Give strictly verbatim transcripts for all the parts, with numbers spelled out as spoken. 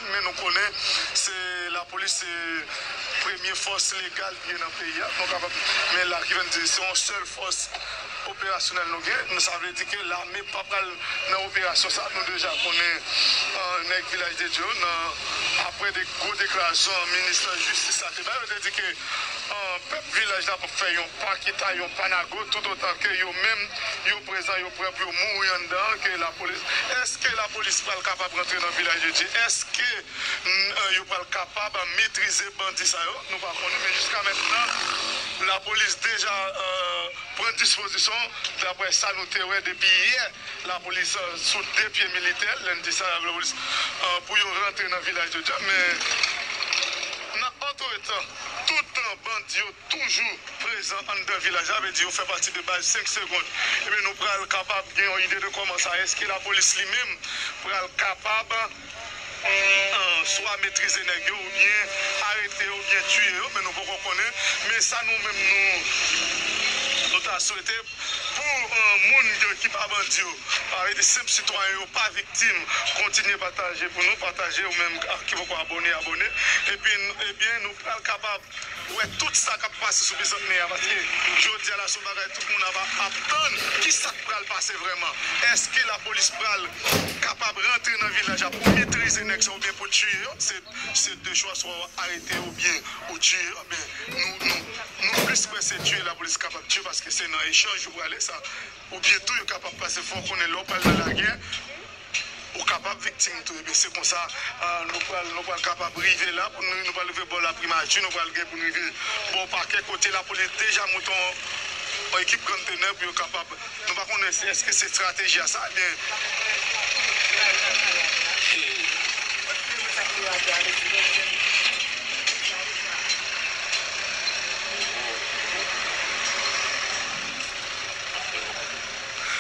Men nou konnen se lapolis se premye fòs legal ki gen nan peyi a. Nou kapab, men la ki vin di se yon sèl fòs operasyonèl nou gen. Sa vle di ke lame pa pral nan operasyon sa. Nou deja konnen, euh, nèg Vilaj de Dye yo, nan, apre de gwo deklarasyon minis jistis la te bay, yo te di ke, euh, pèp vilaj la p ap fè yon pa kita, yon pa nago, toutotan ke yo menm, yo prezan, yo prè pou yo mouri anndan, ke lapolis, èske lapolis pral kapab rantre nan Vilaj de Dye? Èske, n-, euh, yo pral kapab metrize bandi sa yo? Nou pa konnen, men jiska mentnan, lapolis deja, euh, pran dispozisyon, daprè sa nou te wè depi yè, lapolis, euh, sou de pye militè, lendi sa, lapolis, euh, pou yo rantre nan Vilaj de Dye, men nan antretan, tout, euh, bandi yo toujou prezan anndan vilaj la, vle di yo fè pati de baz senk segonn. Ebyen, nou pral kapab gen yon ide de kòman sa, èske lapolis li menm pral kapab, euh, swa metrize nèg yo, oubyen arete yo, oubyen tiye yo, men nou poko konnen. Men sa nou menm nou, nou ta swete pou, euh, moun yo ki pa bandi yo, pa vle di senp sitwayen yo, pa viktim, kontinye pataje pou nou, pataje, ou menm ak ki poko abòne, abòne. Epi, ebyen, nou pral kapab wè tout sa k ap pase sou Bizantnè a, paske jodi a la, se yon bagay tout moun ap, ap tann. Ki sa k pral pase vrèman? Èske lapolis pral kapab rantre nan vilaj la pou metrize nèg sa oubyen pou tiye yo? Se, se de chwa, swa w arete yo oubyen ou tiye yo. Men nou, nou, nou plis kwè se tiye lapolis kapab tiye, paske se nan echanj yo prale sa. Oubyen tou, yo kapab pase, fò w konnen lè w pral nan lagè, ou kapab viktim tou. Ebyen, se konsa, ah, nou pral, nou pral kapab rive la, pou nou, nou pral rive bò laprimati, nou pral gen pou nou rive bò pakè, kote lapolis deja monte yon, yon ekip grann tenè pou yo kapab, nou pa konnen si, èske se estrateji a sa, ebyen,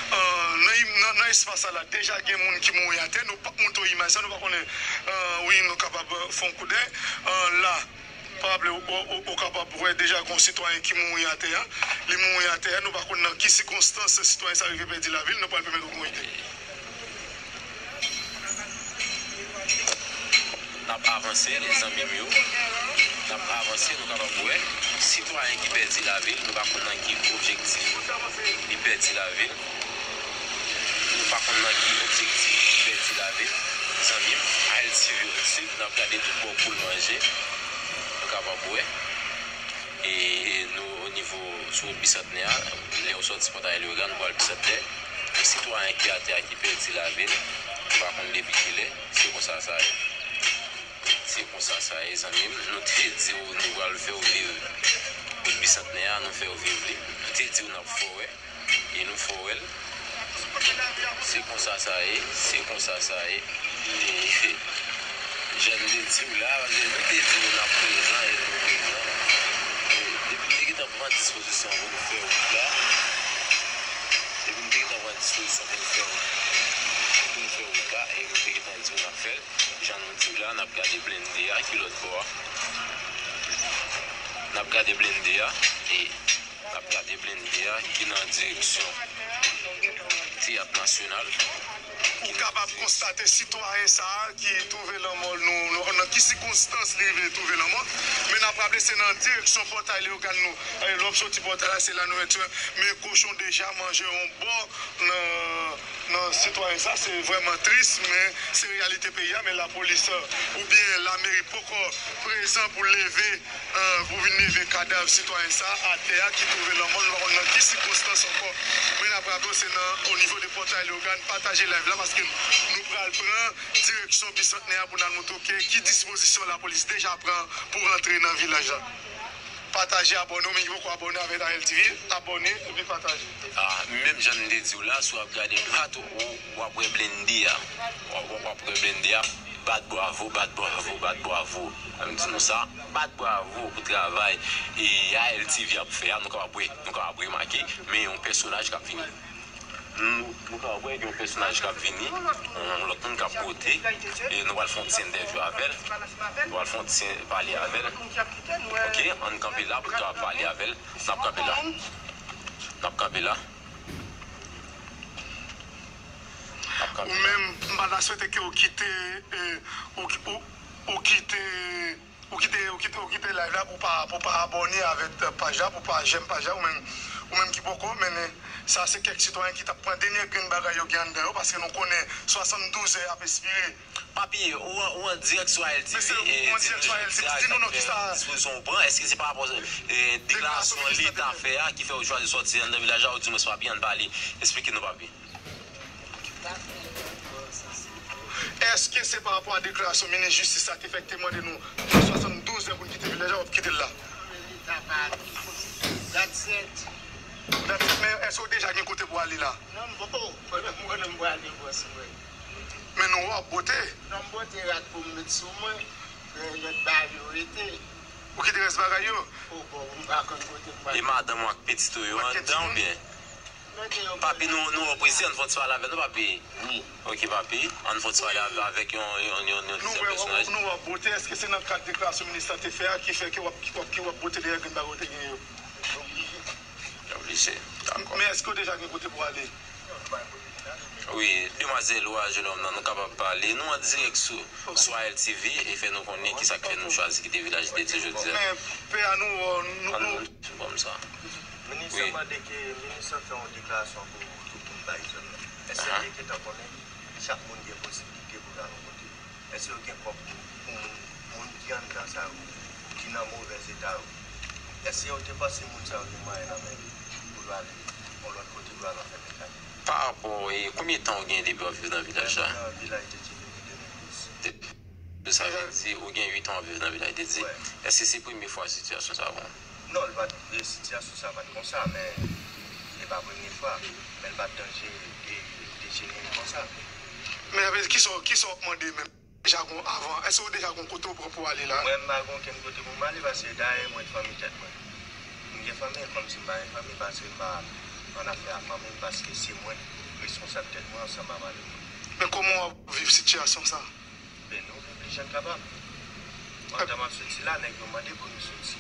euh, nan im-, nan, nan espas sa la, deja gen moun ki mouri atè. Nou p ap montre w imaj sa, nou pa konnen, euh, wi, nou kapab, euh, fè yon koudèy. Euh, la, pa raple, ou, ou, ou kapab wè deja gen yon sitwayen ki mouri atè a. Li mouri atè a, nou pa konn nan ki sikonstans sitwayen sa rive pèdi lavi l, nou pral pèmèt ou gen yon ide. N ap avanse, zanmi m yo. N ap avanse, nou kapab wè sitwayen ki pèdi lavi l, nou pa konn nan ki objektif li pèdi lavi l. Nou pa konn nan ki objektif li pèdi lavi l. Zanmi m, A L T V ap swiv, n ap gade tout bò pou l manje. Nou kapab wè. E nou, o nivo, sou wout Bisantnè a, lè w sòti Pòtay Leyogàn, nou pral Bisantnè. Yon sitwayen ki atè a, ki pèdi lavi l, nou pa konn depi kilè, se konsa sa ye. Se konsa sa ye, zanmi m. Nou te di w nou pral fè w viv wout Bisantnè a, nou fè w viv li. Nou te di w n ap fè w wè. E nou fè w wè l. Se konsa sa ye, se konsa sa ye. E jan n te di w la, nou te di w n ap prezan e nou prezan. E depi n te gentan pran dispozisyon pou nou fè wout la, depi n te gentan pran dispozisyon pou nou fè wout, pou nou fè wout la, e nou te gentan di w n ap fè l. Jan nou di w la, n ap gade blende a ki lòt bò a. N ap gade blende a e n ap gade blende a ki nan direksyon Teyat Nasyonal. Ou kapab konstate sitwayen sa a ki twouve lanmò l, nou, nou, nan ki sikonstans li rive twouve lanmò l. Men n ap raple, se nan direksyon Pòtay Leyogàn nou, eh, lè w ap soti Pòtay la, se la nou mete, men kochon deja manje yon bò nan, nan sitwayen sa. Se vrèman tris, men se reyalite peyi a. Men lapolis, euh, oubyen lameri poko prezan pou leve, euh, pou vin leve kadav sitwayen sa atè a ki twouve lanmò l. Nou pa konn nan ki sikonstans ankò. Men n ap raple w, se nan, o nivo de Pòtay Leyogàn. Pataje live la, paske nou pral pran direksyon Bisantnè a pou n al montre w ki dispozisyon lapolis deja pran pou rantre nan vilaj la. Pataje, abòne, ou menm ki poko abòne avèk A L T V, abòne epi pataje. Ah, menm jan m te di w la, si w ap gade dwat ou, w ap wè blende a. W ap, w ap wè blende a. Bat bravo, bat bravo, bat bravo. M di nou sa, bat bravo pou travay e A L T V ap fè a, nou kapab wè, nou kapab remake, men yon pèsonaj k ap vini. Nou, nou ka wè gen yon pèsonaj k ap vini, yon lòt moun k ap pote, e nou pral fè yon ti entèvyou avè l. Nou pral fè yon ti pale avè l. Ok, ann kanpe la pou n ka pale avè l. N ap kanpe la. N ap kanpe la. Ou menm, m pa ta swete ke w kite, eh, ou, ou, ou kite, ou kite, ou kite, ou kite live la pou pa, pou pa abòne avèk paj la, pou pa j'aime paj la, ou menm, ou menm ki poko, men sa se kèk sitwayen ki t ap pran dènye grenn bagay yo gen anndan yo, paske nou konnen swasanndouz è ap espire. Papi, ou, ou an dirèk sou A L T V, mesye, eh, ou an dirèk sou A L T V, di nou non, kisa dispozisyon ou pran, èske se pa rapò, eh, deklarasyon Leta fè a ki fè ou chwazi sòti anndan vilaj la, ou di mwen, papi, ann pale, eksplike nou, papi. Èske se pa rapò a deklarasyon minis jistis la ki fè k te mande nou swasanndouz è pou n kite vilaj la, w ap kite l la? That's it. That's it, men èske w deja gen kote pou w ale la? Non, m poko konnen kote m prale, bòs mwen. Men non w ap bote. Non, m bote rad pou m met sou mwen, men lòt bagay yo rete. Ou kite rès bagay yo? O bon, m pa konn kote m prale. E madanm ou ak pitit ou yo anndan oubyen? Papi, nou, nou wè w prese, ann fè yon ti pale avè nou, papi. Wi. Ok, papi, ann fè yon ti pale avè, avèk yon, yon, yon, yon, yon pèsonaj. Nou wè w ap bote, èske se nan kad deklarasyon minis la te fè a ki fè ke w ap, w ap, ke w ap bote dèyè grenn bagay ou te gen yo? Oblije, dakò. Men èske w deja gen kote pou w ale? Wi, demwazèl ou a jenòm nan, nou kapab pale. Nou an dirèk sou, sou A L T V e fè nou konnen kisa k fè nou chwazi kite vilaj de Dye jodi a. Men, pè a nou, nou, nou, Ban m sa. Minis lan mande ke minis lan fè yon deklarasyon pou tout moun bay zòn nan. Èske li gentan konnen chak moun gen posiblite pou l al yon kote? Èske yo gen kòb pou, pou moun, moun ki anndan sa yo, ki nan movèz eta yo? Èske yo te panse moun sa yo gen mwayen nan men yo pou yo ale yon lòt kote pou yo al anfèmen kay yo? Pa rapò, e, konbyen tan ou gen depi w ap viv nan vilaj la? Mwen nan vilaj de Dye depi de mil dis. De- Sa vle di, ou gen uit an w ap viv nan vilaj de Dye. Èske se premye fwa sitiyasyon sa a pou ou? Non, li pa t, e, sitiyasyon sa a pa t konsa, men li pa premye fwa. Men li pa t danje, e, dejenere konsa. Men sa vle di, kisa, kisa w ap mande menm? Deja gon avan, èske w deja gon kote w pran pou w ale la? Mwen, m pa gen okenn kote pou m ale, paske dayè mwen t fanmi tèt mwen. M gen fanmi, e kòmsi m pa gen fanmi, paske m pa annafè a fanmi m, paske se mwen k responsab tèt mwen ansanm a madanm mwen. Men kòman w ap viv sitiyasyon sa? Men nou viv li jan n kapab. Pandan m ap soti la, nèg yo mande pou nou soti.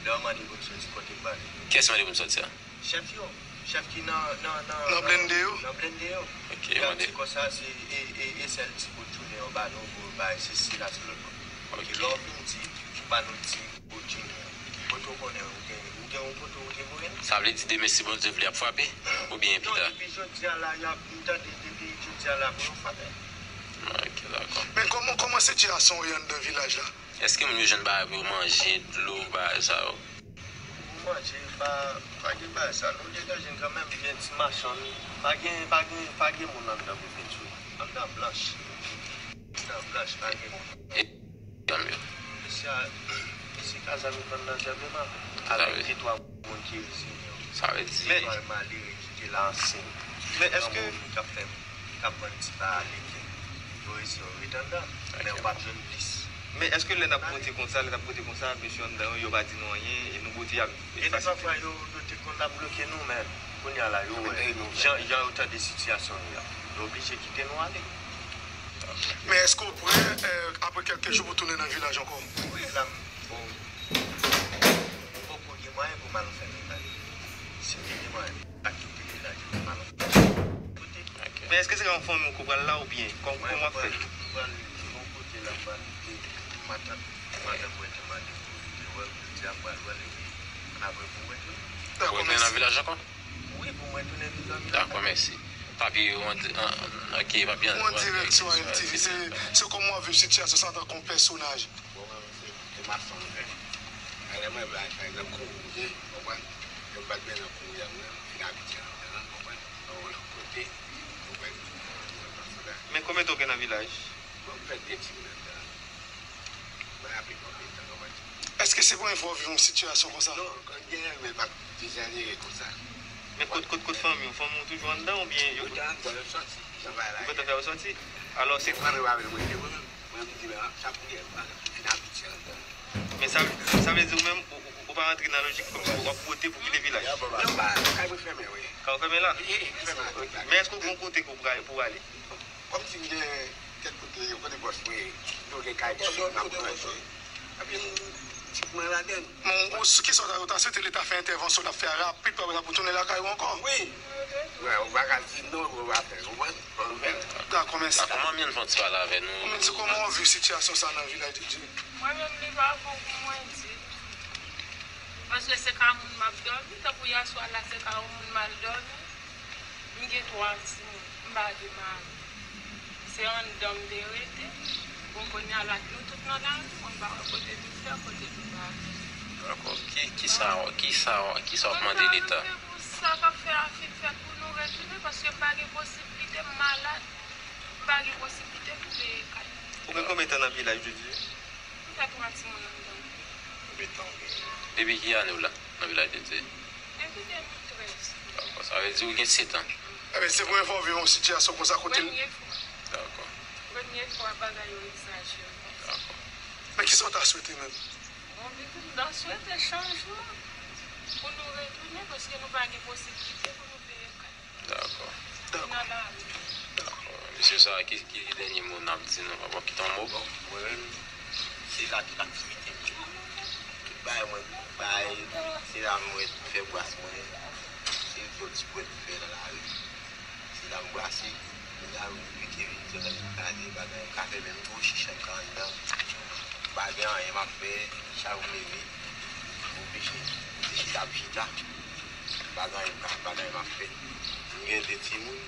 Lè yo mande pou nou soti, kote n prale? Kiyès mande pou n soti a? Chèf yo. Chèf ki nan, nan, nan, nan blende yo? Nan blende yo. Ok, yo mande. Di konsa, se, e, e, e sèl ti bout jounen yo ba nou pou bay sesi la sou lòt bò. Ok. Lè w vin di, ba nou ti bout jounen an. Kote w konnen ou gen, ou gen yon kote ou gen pou rete? Sa vle di demen si Bondye vle y ap frape? Oubyen pita? Non, depi jodi a la, y ap, m tande depi jodi a la pou yo frape. Ok, dakò. Men kòman, kòman sitiyasyon w ye anndan vilaj la? Èske moun yo jwenn bagay pou yo manje, dlo, bagay sa yo? Pou manje, pa, pa gen bagay sa. Nou degaje n kanmenm, gen ti machann. Pa gen, pa gen, pa gen moun anndan pou fè tjou. Anndan blanch. Anndan blanch, pa gen moun. E, tanmye. Mesye a, mesye Kazami vann nan Zèbleman. Avèk de twa moun ki rezime yo. Sa vle di. Men, malere ki te la ansen. Men èske. Granmoun k ap fè, k ap vann ti pa a legen. Yo rezime yo ret anndan. Men yo p ap jwenn plis. Men èske lè n ap bote konsa, lè n ap bote konsa, mesye anndan yo, yo pa di nou anyen, e nou bote y ap efase. Gen de pafwa yo, yo te konn ap bloke nou, men kounye a la, yo wè jan, jan yo tande sitiyasyon yo a. Yo oblije kite nou ale. Men èske w prè, eh, apre kèlke jou pou tounen nan vilaj ankò? Wi, la m, bon, m poko gen mwayen pou m al anfèmen kay. Si m te gen mwayen, m pa kite vilaj pou m al anfèmen. Men èske se yon fanmi w k pral la oubyen kòm, kòman w ap fè? Mwen pral, mwen pral yon kote la, m pral kite matant, matant mwen te mande pou li te wè, pou li di a m pral wè l, epi apre pou mwen tounen. Dakò, mèsi. Pou w tounen nan vilaj ankò? Wi, pou mwen tounen nan vilaj. Dakò, mèsi. Papi, ou an di, an, ok, papi, an, ou an dirèk sou A L T V. Se, se kòman w ap viv sitiyasyon sa antanke yon pèsonaj? Bon, mwen, se, se mason m fè. Alè mwen, pa, pa egzanp, kou w ye, w konprann? Yo bat men nan kou w ye a, mwen, m fin abitye anndan an, w konprann? Mwen wè kote, w konprann? Men konbyen tan w gen nan vilaj? Bon, m fè de ti moun anndan an. Mwen raple konbyen tan, w konprann? Èske se premye fwa w viv yon sitiyasyon konsa? Non, konn genyen, men pa dejenere konsa. Men kot, kot, kot fanmi w? Fanmi w toujou anndan oubyen yo. Yo te anndan, yo sòti. Jan bagay la ye. Yo gentan fè yo sòti. Alò, se. Se fanmi w avè l mwen te mwen menm. Mwen, m di, men, sa pou ye, mwen fin abitye anndan. Men sa, sa vle di ou menm, ou, ou, ou pa rantre nan lojik kòmsi w ap wote pou kite vilaj? Non, ba, kay mwen fèmen, wi. Kay ou fèmen la? Wi, fèmen la. Ok. Men èske w gen yon kote ke w pral, pou w ale? Kòmsi m gen kèk kote, yo konnen bòs mwen, nou gen kay nou, n ap manje. Epi, Ti kouman ladan. Bon, ou, kisa w ta, ou ta swete Leta fè entèvansyon, l ap fè a rapid, pa pou tounen lakay ou ankò? Wi. Wè, ou pa ka di non, ou pa fè, ou konprann? Dakò, mèsi. Dakò, manmi, ann fè yon ti pale avè nou. Mwen di, kòman w viv sitiyasyon sa nan Vilaj de Dye? Mwen menm, li pa bon pou mwen di. Paske se ka moun m ap dòmi, tankou yèswa la, se ka yon moun m al dòmi. M gen twa timoun, m pa gen mari. Se anndan m te rete. Bon, kounye a la, nou tout nan lari, mwen pa wè kote nou fè, kote nou pa fè. Dakò. Ki, ki sa, ki sa, ki sa w ap mande Leta? Mwen pa mande pou sa k ap fè a fin fèt pou nou retounen, paske m pa gen posiblite, m malad. M pa gen posiblite pou peye kay. Ou gen konbyen tan nan Vilaj de Dye? M fè twa timoun anndan. Konbyen tan w gen? Depi ki ane w la nan Vilaj de Dye? Depi de mil trèz. Dakò, sa vle di ou gen sèt an. Ebyen, se premye fwa w viv yon sitiyasyon konsa kote l. Premye fwa. Dakò. Premye fwa bagay yo egzajere konsa. Dakò. Men kisa w ta swete menm? Bon, m ta swete chanjman pou nou retounen, paske nou pa gen posiblite pou nou peye kay. Dakò. Dakò. Dakò. Mesye sa a, ki, ki dènye mo n ap di nou? Papa, kite yon mo. Bon, mwen menm, se la tout aktivite m ye. Tout bagay mwen bay, se la mwen fè bras mwen. Se yon ti bwèt m fè nan lari. Se la m brase. Kounye a, m pike vin di, gade, bagay, m ka fè menm gwo chicha m ka anndan. M pa gen anyen m ap fè, chak jou m leve, m oblije, m te chita, m chita. M pa gen anyen m ka, m pa gen anyen m ap fè. M gen de timoun.